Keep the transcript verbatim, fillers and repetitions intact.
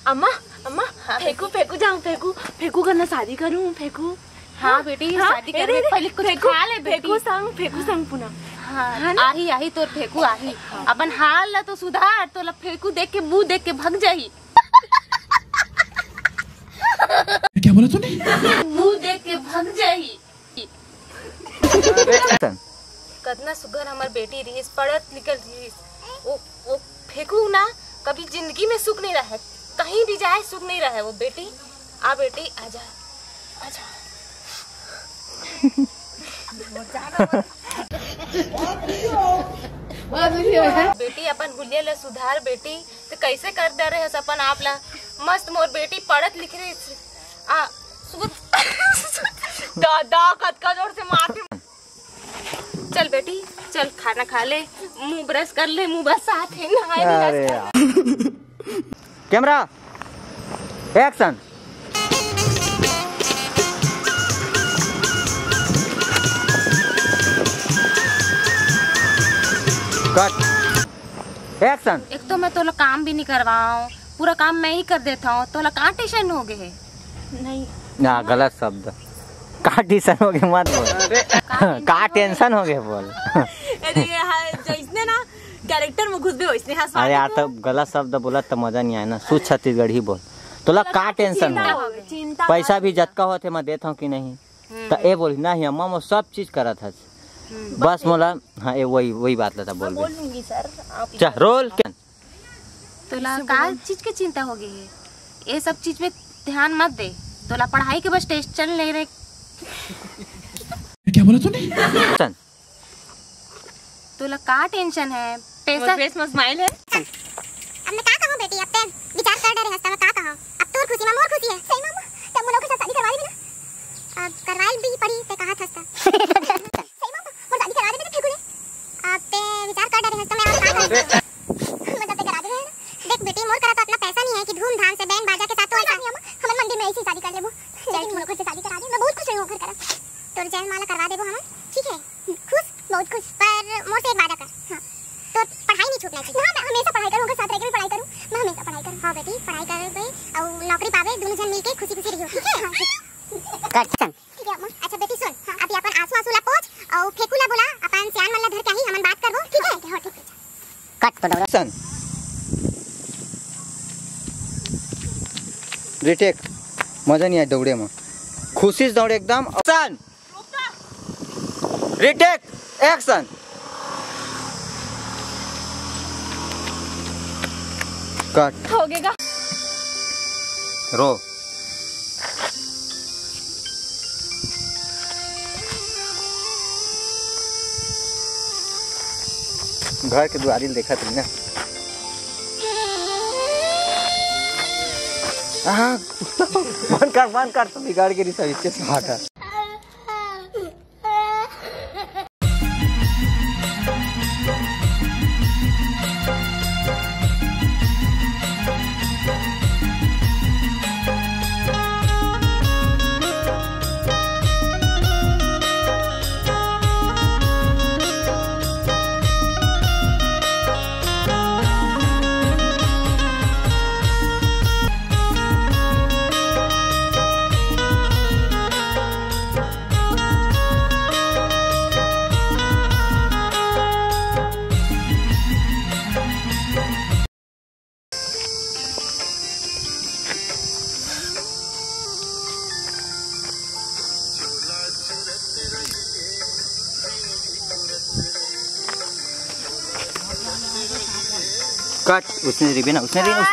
अम्मा, अम्मा, हाँ, फेंकू, बेटी। फेंकू जाऊं, फेंकू, फेंकू करना शादी करूं, फेंकू। हाँ, बेटी, हाँ, शादी ए, कर, ए, ए, पहले कुछ फेंकू, खा ले, बेटी। फेंकू संग, फेंकू संग पुना। हाँ, है ना? आही, आही, तोर फेंकू आही। हाँ। अपन हाल ला तो सुधार, तोला फेंकू देख के, मुंह देख के भग जाही। क्या बोला तूने? मुंह देख के भग जाही। कतना सुघर हमर बेटी रहिस, पढ़त लिखत रहिस। ओ, ओ फेंकू ना, कभी जिंदगी में सुख नहीं रहे, कहीं भी जाए सुख नहीं रहे वो बेटी। आ बेटी, आजा, आजा। बेटी, अपन हुलिया ला सुधार बेटी, तो कैसे कर दे रहे हस अपन आप ला। मस्त मोर बेटी पढ़त लिख रही आ, सुध दादा, कतका जोर से मारते। चल बेटी, चल खाना खा ले, मुंह ब्रश कर ले, मुंह बस साफ है, नहाए भी अरे यार। Camera, action. कट। एक्शन। एक तो मैं तोला काम भी नहीं करवाऊं, पूरा काम मैं ही कर देता हूँ, तोला का टेंशन हो गए है? नहीं। ना, गलत शब्द। का टेंशन हो गए मत बोल। का टेंशन हो गए बोल। अरे ये हा-, जैसने ना कैरेक्टर में घुस गए वैसने हंस अरे यार, तो गलत शब्द बोला तो मजा नहीं आया ना। शुद्ध छत्तीसगढ़ी बोल। तोला का टेंशन हो? चिंता हो गई। पैसा भी जतका होथे मैं देता हूँ कि नहीं? हम्म। तो ए बोल, नहीं अम्मा, मैं सब चीज करत हस। हम्म। बस मोला, हाँ, ए वही, वही बात ला था, बोल मैं बोल दूंगी सर, आप चल, रोल। तोला का चीज के चिंता हो गई है? ये सब चीज में ध्यान मत दे, तोला पढ़ाई के बस टेंशन ले रहे। क्या बोला तूने? सन। तोला का टेंशन है? पैसा। फेस में स्माइल है। अब मैं का कहूँ बेटी, अब ते विचार कर डरे हस, त मैं का कहूँ? अब तोर खुशी में मोर खुशी है। सही मामा, तब मुलाकात से शादी करवा ली ना। अब करवाइल भी पड़ी, ते कहा था। सही मामा, मोर शादी करवा दे, मैं तो फेंकू रे। अब ते विचार कर डरे हस, त मैं और का करूँ? मतलब ते करा दे ना। देख बेटी, मोर करा तो इतना पैसा नहीं है कि धूमधाम से बैंड बाजा के साथ तो ऐसा नहीं, हम, हमर मंडी में ऐसी शादी कर लेबो। लेकिन मोर से शादी करा दे, मैं बहुत खुश हूँ ओकर करा। तोर जयमाला करवा देबो हम, ठीक है? खुश, बहुत खुश। पर मोर से एक वादा कर। हाँ। तो पढ़ाई नहीं छूटना चाहिए। हाँ, मैं हमेशा पढ़ाई करूँ, ओकर साथ रह के भी पढ़ाई करूँ। मैं हमेशा पढ़ाई करूँ। हाँ बेटी, पढ़ाई करबे और नौकरी पावे, दोनों जन मिलके खुशी खुशी रहियो, ठीक है? हाँ, ठीक है। कट। ठीक है अम्मा। अच्छा बेटी सुन, हाँ। अभी अपन आंसू आंसू ला पोंछ और फेंकू ला बोला, अपन सियान मन ला धर के आही, हमन बात करबो, ठीक है? हाँ, ठीक है। कट तो डबरा। सन। रिटेक। मजा नहीं आया दौड़े में। खुशी से दौड़े एकदम। सन। रिटेक। एक्शन। कट। हो गएगा। रो। घर के दुआरी ल देखत रही ना। आहा, बंद कर, बंद कर, तो बिगाड़ के रिसा इच्छे से माटा। कट, उसने रिबन, उसने रिबन।